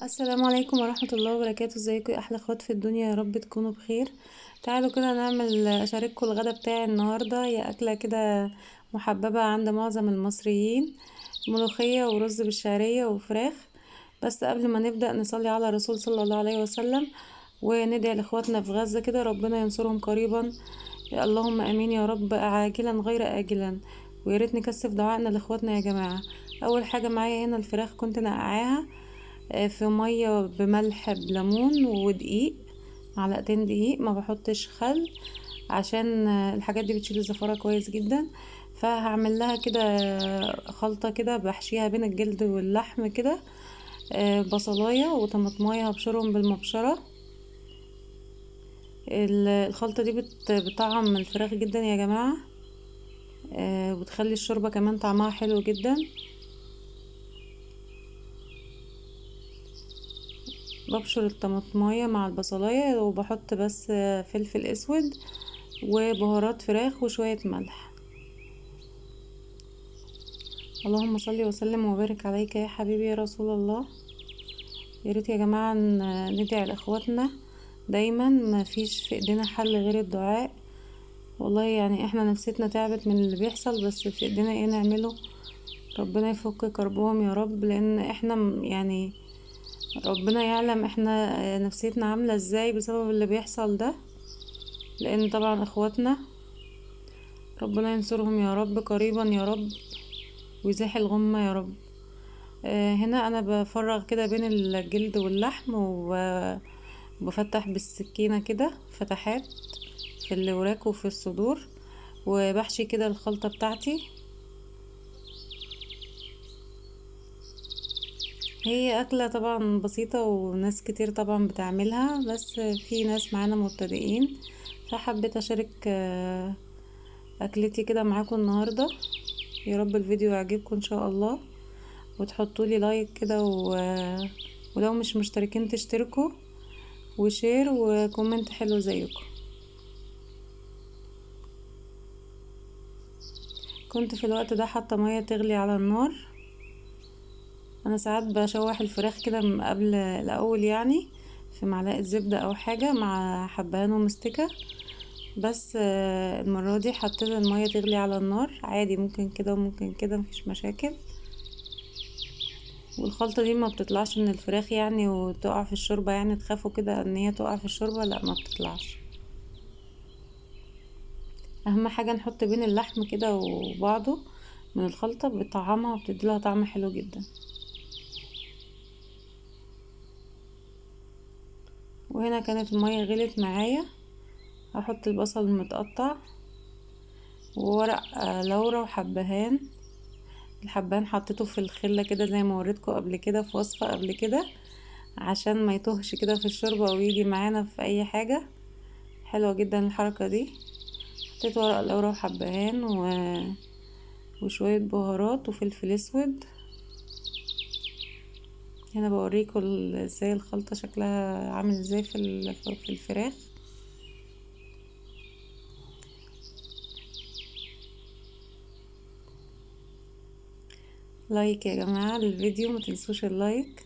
السلام عليكم ورحمة الله وبركاته. ازيكم يا احلى اخوات في الدنيا؟ يا رب تكونوا بخير. تعالوا كده اشارككم الغدا بتاعي النهاردة. هي اكلة كده محببة عند معظم المصريين، ملوخية ورز بالشعرية وفراخ. بس قبل ما نبدأ نصلي على الرسول صلى الله عليه وسلم وندعي لاخواتنا في غزة كده ربنا ينصرهم قريبا، يا اللهم امين يا رب، عاجلا غير اجلا. ويا ريت نكثف دعائنا لاخواتنا يا جماعة. اول حاجة معايا هنا الفراخ كنت نقعاها في مية بملح بليمون ودقيق، معلقتين دقيق، ما بحطش خل عشان الحاجات دي بتشيل الزفارة كويس جدا. فهعمل لها كده خلطة كده بحشيها بين الجلد واللحم كده، بصلاية وطماطماية هبشرهم بالمبشرة. الخلطة دي بتطعم الفراخ جدا يا جماعة، وبتخلي الشوربة كمان طعمها حلو جدا. ببشر الطماطمايه مع البصلايه وبحط بس فلفل اسود وبهارات فراخ وشوية ملح. اللهم صل وسلم وبارك عليك يا حبيبي يا رسول الله. يا ريت يا جماعة ندعي لاخواتنا دايما، ما فيش في ايدينا حل غير الدعاء. والله احنا نفسيتنا تعبت من اللي بيحصل، بس في ايدينا ايه نعمله؟ ربنا يفك كربهم يا رب، لان احنا ربنا يعلم احنا نفسيتنا عاملة ازاي بسبب اللي بيحصل ده. لان طبعا اخواتنا ربنا ينصرهم يا رب قريبا يا رب، ويزاح الغمة يا رب. هنا انا بفرغ كده بين الجلد واللحم وبفتح بالسكينة كده فتحات في الوراك وفي الصدور، وبحشي كده الخلطة بتاعتي. هي أكلة طبعا بسيطة وناس كتير طبعا بتعملها، بس في ناس معانا مبتدئين، فحبيت أشارك أكلتي كده معاكم النهاردة. يا رب الفيديو يعجبكم إن شاء الله، وتحطوا لي like كده، ولو مش مشتركين تشتركوا، و share و comment حلو زيكم. كنت في الوقت ده حاطة مية تغلي على النار. انا ساعات بشوح الفراخ كده من قبل الاول، في معلقه زبدة او حاجة مع حبهان ومستكه، بس المرة دي حطيت المية تغلي على النار عادي، ممكن كده وممكن كده، مفيش مشاكل. والخلطه دي ما بتطلعش من الفراخ وتقع في الشوربة، تخافوا كده ان هي تقع في الشوربة، لا ما بتطلعش. اهم حاجة نحط بين اللحم كده وبعضه من الخلطة، بتطعمها وبتدي لها طعم حلو جدا. وهنا كانت المية غلت معايا، هحط البصل المتقطع وورق لورا وحبهان. الحبهان حطيته في الخلة كده زي ما وريتكم قبل كده في وصفة قبل كده، عشان ما يتوهش كده في الشوربة ويجي معانا في اي حاجة. حلوة جدا الحركة دي. حطيت ورق لورا وحبهان وشوية بهارات وفلفل اسود. هنا بوريكم ازاي الخلطة شكلها عامل ازاي في الفراخ. like يا جماعة للفيديو، ما تنسوش ال like.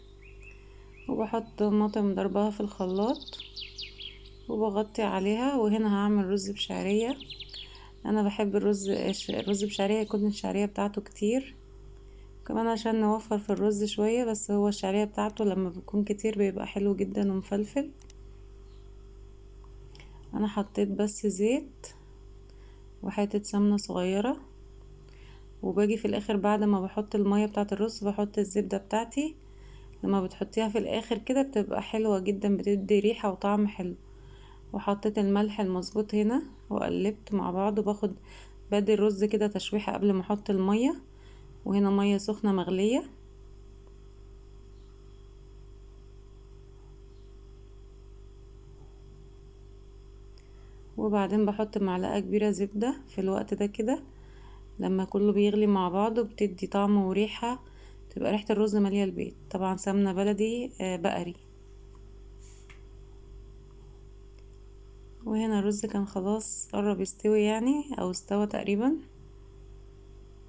وبحط طماطم ضربها في الخلاط وبغطي عليها. وهنا هعمل رز بشعرية. انا بحب الرز بشعرية يكون الشعرية بتاعته كتير، كمان عشان نوفر في الرز شوية، بس هو الشعرية بتاعته لما بيكون كتير بيبقى حلو جدا ومفلفل. انا حطيت بس زيت وحتة سمنة صغيرة، وباجي في الاخر بعد ما بحط المية بتاعة الرز بحط الزبدة بتاعتي. لما بتحطيها في الاخر كده بتبقى حلوة جدا، بتدي ريحة وطعم حلو. وحطيت الملح المظبوط هنا وقلبت مع بعض، وباخد بدي الرز كده تشويحة قبل ما احط المية. وهنا مية سخنة مغلية. وبعدين بحط معلقة كبيرة زبدة في الوقت ده كده، لما كله بيغلي مع بعضه بتدي طعم وريحة، تبقى ريحة الرز مالية البيت. طبعا سمنة بلدي، بقري. وهنا الرز كان خلاص قرب يستوي او استوى تقريبا،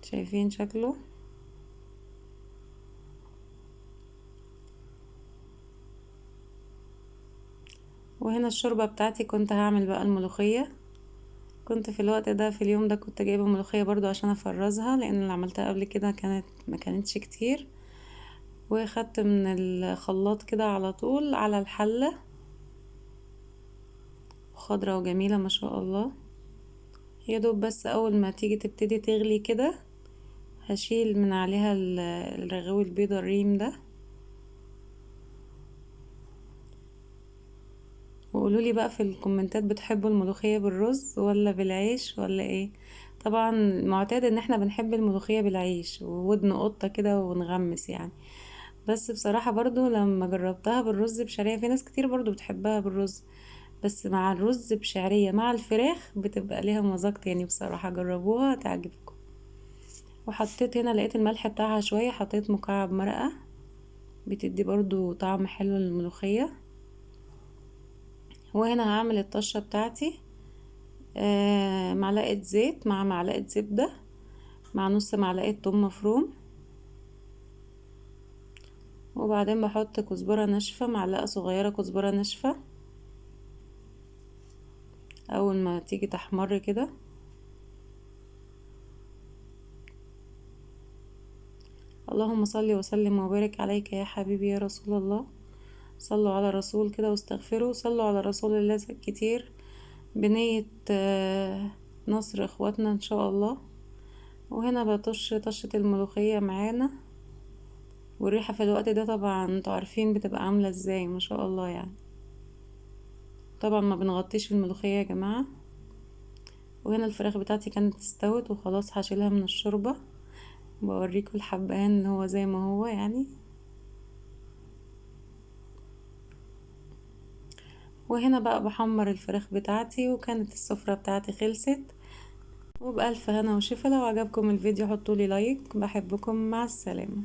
شايفين شكله. وهنا الشوربة بتاعتي كنت هعمل بقى الملوخية. كنت في الوقت ده في اليوم ده كنت جايبة ملوخية برضو عشان افرزها، لان اللي عملتها قبل كده ما كانتش كتير. وخدت من الخلاط كده على طول على الحلة، خضرة وجميلة ما شاء الله. يا دوب بس اول ما تيجي تبتدي تغلي كده هشيل من عليها الرغاوي البيضة الريم ده. وقولولي بقى في الكومنتات بتحبوا الملوخية بالرز ولا بالعيش ولا ايه؟ طبعا معتاد ان احنا بنحب الملوخية بالعيش وودن قطة كده ونغمس يعني، بس بصراحة برضو لما جربتها بالرز بشعرية، في ناس كتير برضو بتحبها بالرز، بس مع الرز بشعرية مع الفراخ بتبقى ليها مذاق تاني بصراحة. جربوها تعجبكم. وحطيت هنا لقيت الملح بتاعها شوية، حطيت مكعب مرقة بتدي برضو طعم حلو للملوخية. وهنا هعمل الطشة بتاعتي، معلقة زيت مع معلقة زبدة مع نص معلقة توم مفروم، وبعدين بحط كزبرة ناشفة، معلقة صغيرة كزبرة ناشفة اول ما تيجي تحمر كده. اللهم صل وسلم وبارك عليك يا حبيبي يا رسول الله. صلوا على الرسول كده واستغفروا، صلوا على رسول الله كتير بنية نصر اخواتنا ان شاء الله. وهنا بطش طشة الملوخية معانا، والريحة في الوقت ده طبعا انتوا عارفين بتبقى عاملة ازاي ما شاء الله يعني. طبعا ما بنغطيش الملوخية يا جماعة. وهنا الفراخ بتاعتي كانت استوت وخلاص هشيلها من الشوربة، بوريكم الحبهان اللي هو زي ما هو يعني. وهنا بقى بحمر الفراخ بتاعتي، وكانت السفرة بتاعتي خلصت. وبألف هنا وشفا. لو عجبكم الفيديو حطولي لايك. بحبكم، مع السلامة.